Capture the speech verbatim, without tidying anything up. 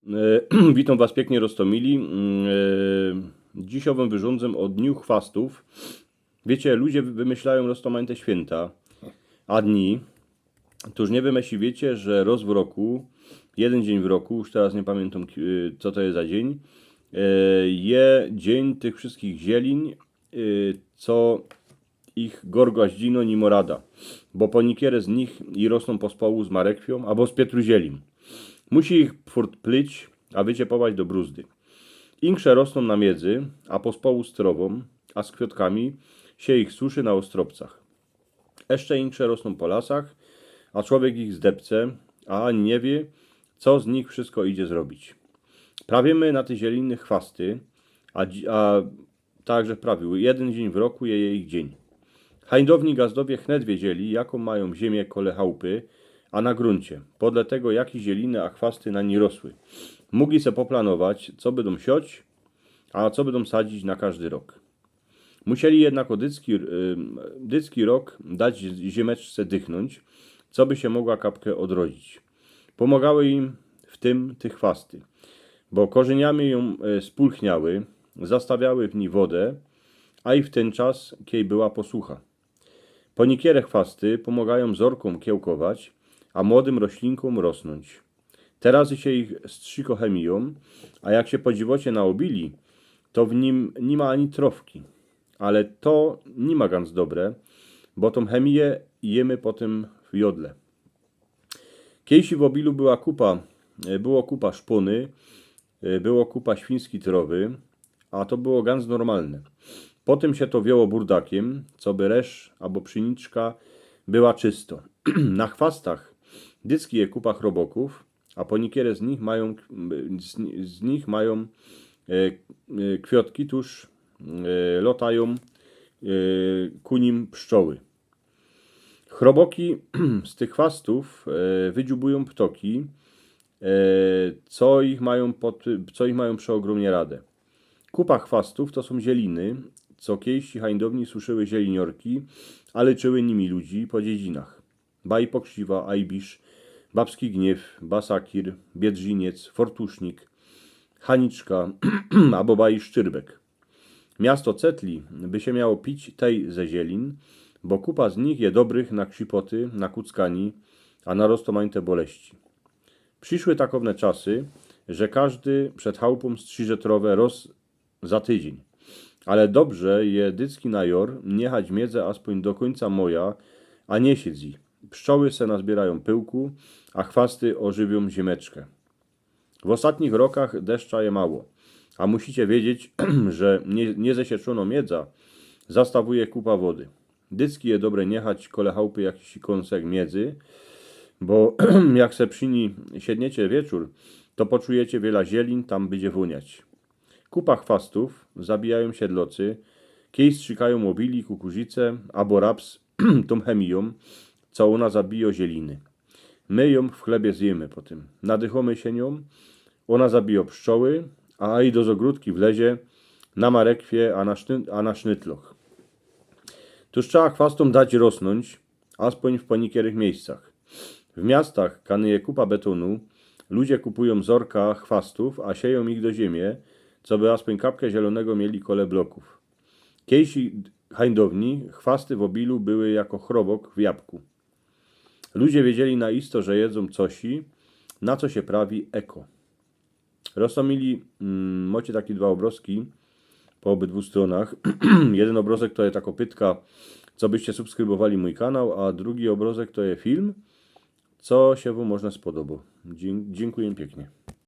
E, Witōm was piyknie, roztōmili. Mm, e, Dzisiŏwym wyrządzym ô dniu chwastōw. Wiycie, ludzie wy-, wymyślajōm roztōmajte świynta, a dni. Tōż niy wymyślicie, że roz w roku, jedyn dziyń w roku, już teroz niy pamiyntōm, ki-, e, co to je za dziyń, e, je dziyń tych wszyskich zielin, e, co ich gorgaździno niy mŏ rada, bo pōnikere z nich i rosnōm pospołu z marekwiōm abo z pietruzielin. Musi ich furt plyć, a wyciepować do bruzdy. Insze rosnōm na miydzy, a pospołu z trowōm, a z kwiotkami sie ich suszy na ôstrōpcach. Jeszcze insze rosnōm po lasach, a czowiek ich zdepce, a ani niy wiy, co z nich wszysko idzie zrobić. Prawiōmy na te zieliny chwasty, a, dzi- a tak żech prawiōł, jedyn dziyń w roku je ich dziyń. Hańdowni gazdowie chnet wiedzieli, jakōm majōm ziymiã kole chałpy, a na grōncie, podle tego, jake zieliny a chwasty na nij rosły. Mōgli se poplanować, co bydōm sioć, a co bydōm sadzić na kŏżdy rok. Musieli jednako dycki, ym, dycki rok dać zi- ziymeczce dychnōńć, coby sie mōgła kapke ôdrodzić. Pōmŏgały im w tym te chwasty, bo korzyniami jōm, e, spulchniały, zastawiały w nij wodã, a i w tyn czas, kej była posucha. Pōnikere chwasty pōmŏgajōm zorkōm kiełkować, a młodym roślinkōm rosnōńć. Teroz sie ich strziko chemijōm, a jak sie podziwocie na ôbili, to w nim niy ma ani trowki. Ale to niy ma gans dobre, bo tōm chemijã jymy potym w jodle. Kejsi w ôbilu była kupa, e, było kupa szpōny, e, było kupa świński trowy, a to było gans normalne. Potym sie to wiōło burdakiym, coby resz abo pszeniczka była czysto. Na chwastach dycki je kupa chrobokōw, a pōnikere z nich majōm, z, z nich majōm, e, e, kwiotki, tōż, e, lŏtajōm, e, ku nim pszczoły. Chroboki z tych chwastōw, e, wydziubujōm ptoki, e, co ich majōm pod, co ich majōm przeôgrōmnie radã. Kupa chwastōw to sōm zieliny, co kejsi hańdowni suszyły zieliniorki, a lyczyły nimi ludzi po dziedzinach. Baj pokrziwa, ajbisz, babski gniew, basakir, biedrziniec, fortusznik, haniczka, abo baj szczyrbek. Miasto Cetli by sie miało pić tej ze zielin, bo kupa z nich je dobrych na krzipoty, na kuckani, a na roztōmajte boleści. Prziszły takowne czasy, że kŏżdy przed chałpōm strziże trowã roz za tydziyń. Ale dobrze je dycki na jŏr niechać miedzã aspōń do kōńca moja, a niy siedzi. Pszczoły se nazbiyrajōm pyłku, a chwasty ôżywiōm ziymeczkã. W ôstatnich rokach deszcza je mało, a musicie wiedzieć, że niy, niy zesieczōno miedza zastawuje kupa wody. Dycki je dobre niechać kole chałpy jakisi kōnsek miedzy, bo jak se przi nij siedniecie wieczōr, to poczujecie, wiela zielin tam bydzie wōniać. Kupa chwastōw zabijajōm siedlocy, kej strzikajōm ôbili, kukurzice abo raps tōm chemijōm, co ôna zabijŏ zieliny. My jōm w chlebie zjymy potym. Nadychōmy sie niōm, ôna zabijŏ pszczoły, a i do zogrodki wlezie, na marekwie, a na szny-, a na sznytloch. Tōż trzeba chwastōm dać rosnōńć, aspōń w pōnikierych miyjscach. W miastach, kany je kupa betōnu, ludzie kupujōm zorka chwastōw, a siejōm ich do ziymie, coby aspōń kapkã zielonego mieli kole blokōw. Kejsi hańdowni chwasty w ôbilu były jako chrobok w jabku. Ludzie wiedzieli na isto, że jedzōm cosi, na co sie prawi eko. Roztōmili, mm, mocie take dwa ôbrozki po ôbydwu strōnach. Jedyn ôbrozek to je takŏ pytka, cobyście subskrybowali mōj kanał, a drugi ôbrozek to je film, co sie wōm może spodobŏ. Dzin-, dziynkuję piyknie.